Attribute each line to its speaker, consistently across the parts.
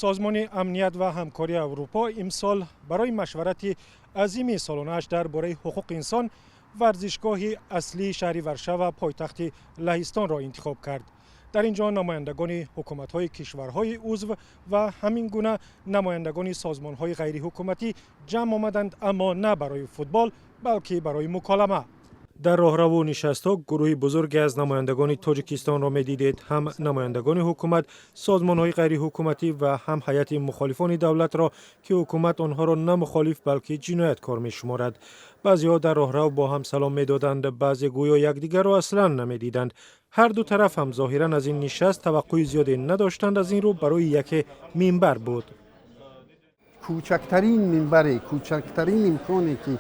Speaker 1: Созмони Амният ва Ҳамкории Аврупо имсол барои машварати азими солонааш дар бораи ҳуқуқи инсон варзишгоҳи аслии шаҳри Варшава, пойтахти Лаҳистонро интихоб кард. Дар ин ҷо намояндагони ҳукуматҳои кишварҳои узв ва ҳамин гуна намояндагони созмонҳои ғайриҳукуматӣ ҷамъ омаданд, аммо на барои футбол, балки барои муколама. Дар роҳраву нишастҳо гурӯҳи бузурге аз намояндагони Тоҷикистонро медидед: ҳам намояндагони ҳукумат, созмонҳои ғайриҳукуматӣ ва ҳам ҳайати мухолифони давлатро, ки ҳукумат онҳоро на мухолиф, балки ҷинояткор мешуморад. Баъзеҳо дар роҳрав бо ҳам салом медоданд, баъзе гӯё якдигарро аслан намедиданд. Ҳар ду тараф ҳам зоҳиран аз ин нишаст таваққӯи зиёде надоштанд, аз ин рӯ барои яке минбар буд.
Speaker 2: Кӯчактарин минбаре, кӯчактарин имконе, ки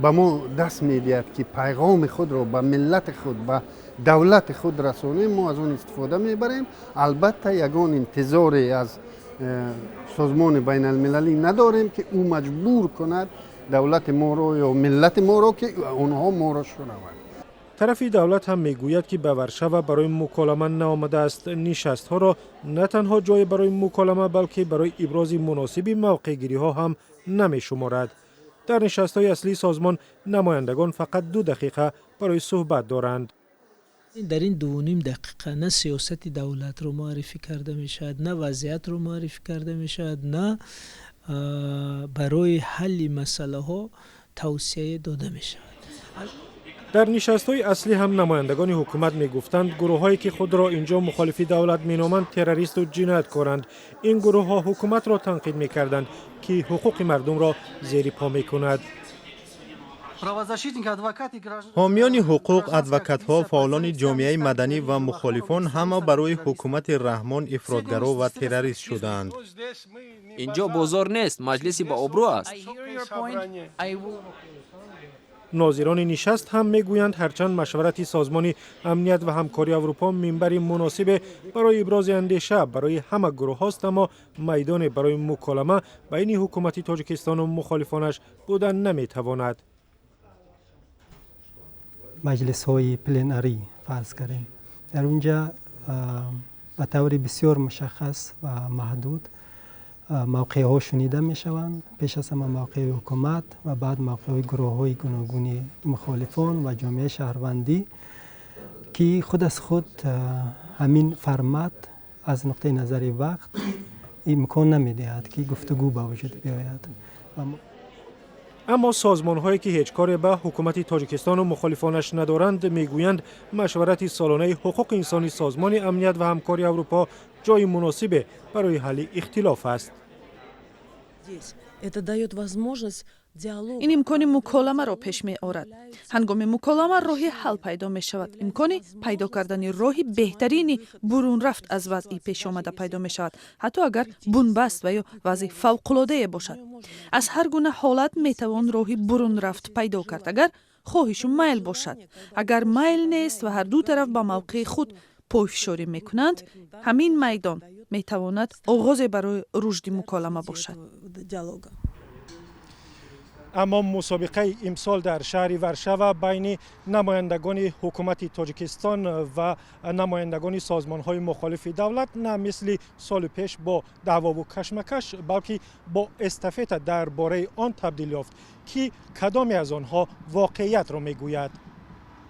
Speaker 2: ба мо даст медиҳад, ки пайғоми худро ба миллати худ, ба давлати худ расонем, мо аз он истифода мебарем. Албатта, ягон интизоре аз созмони байналмилалӣ надорем, ки ӯ маҷбур кунад давлати моро ё миллати моро, ки онҳо моро шунаванд.
Speaker 1: Тарафи давлат ҳам мегӯяд, ки ба Варшава барои муколама наомадааст. Нишастҳоро на танҳо ҷое барои муколама, балки барои ибрози муносиби мавқеъгириҳо ҳам намешуморад. Дар нишастҳои аслии созмон намояндагон фақат 2 дақиқа барои суҳбат доранд.
Speaker 3: Дар ин 2,5 дақиқа на сиёсати давлатро муаррифӣ карда мешавад, на вазъиятро муаррифӣ карда мешавад, на барои ҳалли масъалаҳо тавсия дода мешавад.
Speaker 1: Дар нишастҳои аслӣ ҳам намояндагони ҳукумат мегуфтанд, гурӯҳҳое, ки худро инҷо мухолифи давлат меноманд, террористу ҷинояткоранд. Ин гурӯҳҳо ҳукуматро танқид мекарданд, ки ҳуқуқи мардумро зери по мекунад.
Speaker 4: Ҳомиёни ҳуқуқ, адвокатҳо, фаъолони ҷомеаи маданӣ ва мухолифон ҳама барои ҳукумати Раҳмон ифротгаро ва террорист шудаанд.
Speaker 5: Инҷо бозор нест, маҷлиси баобрӯ аст.
Speaker 1: Нозирони нишаст ҳам мегӯянд, ҳарчанд машварати Созмони Амният ва Ҳамкории Аврупо минбари муносибе барои ибрози андеша барои ҳама гурӯҳҳост, аммо майдоне барои муколама байни ҳукумати Тоҷикистону мухолифонаш буда наметавонад.
Speaker 6: Маҷлисҳои пленарӣ, фарз кардем, дар унҷа ба таври бисёр мушаххас ва маҳдуд мавқеъҳо шунида мешаванд: пеш аз ҳама мавқеи ҳукумат ва баъд мавқеъҳои гурӯҳҳои гуногуни мухолифон ва ҷомеаи шаҳрвандӣ, ки худ аз худ ҳамин формат аз нуқтаи назари вақт имкон намедиҳад, ки гуфтугӯ ба вуҷуд биёяд.
Speaker 1: Аммо созмонҳое, ки ҳеҷ коре ба ҳукумати Тоҷикистону мухолифонаш надоранд, мегӯянд, машварати солонаи ҳуқуқи инсони Созмони Амният ва Ҳамкории Аврупо ҷои муносибе барои ҳалли ихтилоф аст.
Speaker 7: Это дает возможность
Speaker 8: Ин имкони муколамаро пеш меорад. Ҳангоми муколама роҳи ҳал пайдо мешавад, имкони пайдо кардани роҳи беҳтарини бурунрафт аз вазъи пешомада пайдо мешавад, ҳатто агар бунбаст ва ё вазъи фавқулоддае бошад. Аз ҳар гуна ҳолат метавон роҳи бурунрафт пайдо кард, агар хоҳишу майл бошад. Агар майл нест ва ҳар ду тараф ба мавқеи худ пойфишорӣ мекунанд, ҳамин майдон метавонад оғозе барои рушди муколама бошад.
Speaker 1: Аммо мусобиқаи имсол дар шаҳри Варшава байни намояндагони ҳукумати Тоҷикистон ва намояндагони созмонҳои мухолифи давлат на мисли соли пеш бо даъвову кашмакаш, балки бо эстафета дар бораи он табдил ёфт, ки кадоме аз онҳо воқеиятро мегӯяд.